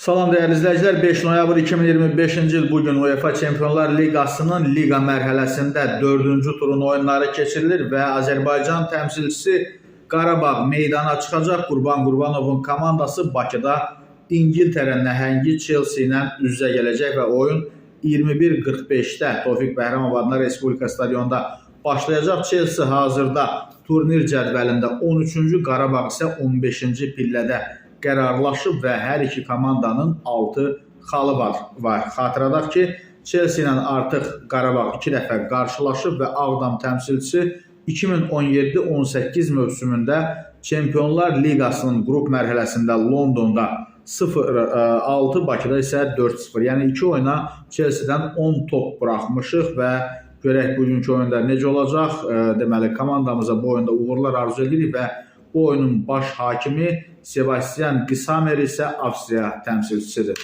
Salam dəyərli izləyicilər, 5 noyabr 2025-ci il bu gün UEFA Çempionlar Liqasının liqa mərhələsində 4-cü turun oyunları keçirilir və Azərbaycan təmsilçisi Qarabağ meydana çıxacaq. Qurban Qurbanovun komandası Bakıda İngiltərə nəhəngi Chelsea ilə üz-üzə gələcək və oyun 21:45-də Tofiq Bəhramov adına Respublika stadionunda başlayacaq. Chelsea hazırda turnir cədvəlində 13-cü, Qarabağ isə 15-ci pillədə qərarlaşıb və hər iki komandanın 6 xalı var. Xatırladaq ki, Chelsea ilə artıq Qarabağ 2 dəfə qarşılaşıb və Ağdam təmsilçisi 2017-18 mövsümündə Çempionlar Liqasının qrup mərhələsində Londonda 0-6, Bakıda isə 4-0. Yəni iki oyuna Chelsea-dən 10 top buraxmışıq və görək bugünkü oyunda necə olacaq. Deməli komandamıza bu oyunda uğurlar arzu edirik və bu oyunun baş hakimi Sebastian Gisamer isə Avstriya təmsilçisidir.